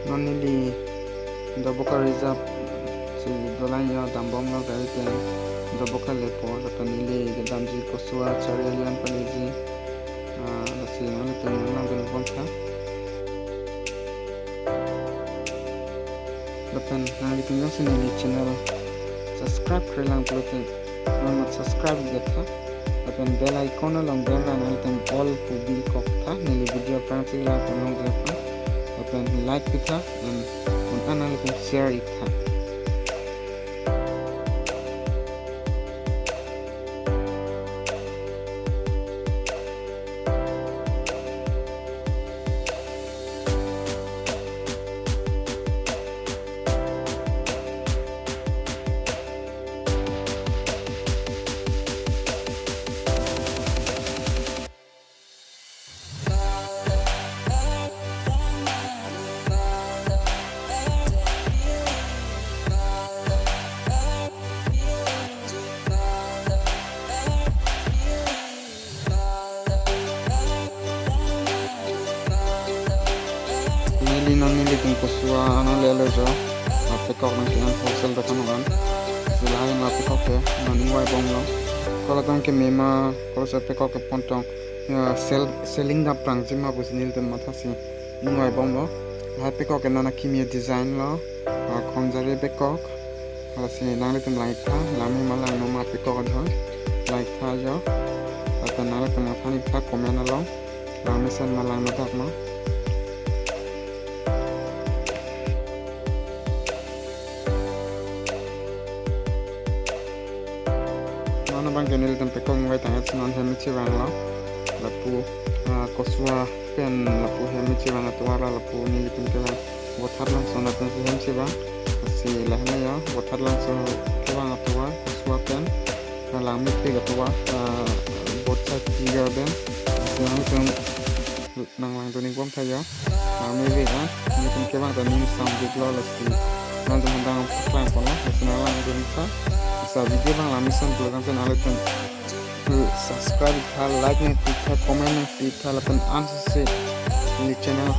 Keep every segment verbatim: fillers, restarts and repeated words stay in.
Non neli Doboka Reserve si dolang yo, dambomlo gari pen Doboka lepo, lapen neli kedamji Kosua Chariali an paleji. Ah, lasi nanglitum nangdun bom tha. Lapen nanglitum jongsi neli channel subscribe krelang pulote, non mat subscribe det tha. Lapen bell icon along bell na nanglitum all pu bikok tha. Neli video aphrangsi la ponlong dia aphan. Lapen like pi tha, and un an nanglitum share ik tha. Neli non nelitum Kosua ano lelo jo. Ah, pekok nangke-en wholesale dokan an. Si lahai ma pekok ke non ingvai bomlo. Kolo tang ke mema, kolo sa pekok ke pontong. Ya, sell, selling dam prangji ma pusi nelitum mathasi ingvai bomlo. Lahai pekok ke non akimi design lo. Ah, khonjari pekok. Lasi nanglitum langtha, langme ma langno ma pekok adhon. Langtha jo. Lapen nanglitum aphan ipha comment along. Langmesen ma langno dak ma. Non abang ke nelitum pekok ingvai tangsi non hem chevanglo. Lapu, ah, Kosua pen lapu hem chevang atovar, lapu nelitum kevang Vothatlangso atum si hem chevang. Si lahai yo, Vothatlangso kevang atovar, Kosua pen, ah, langmepik atovar, ah, both side pillar pen. Si nanglitum nanglangdun ik bom tha yo. Langmepik an, nelitum kevang ta ning samjiklo lasi. Nangtum dang paklang ponlo, lasi nanglangdun ik tha. Sa video abang langmesen pulo tangte nanglitum subscribe ik tha, like nangpi ik tha, comment nangpi ik tha, lapen ansose neli channel.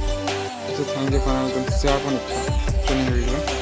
Lasi thank you, nangtum share pon ik tha. Channel rilo.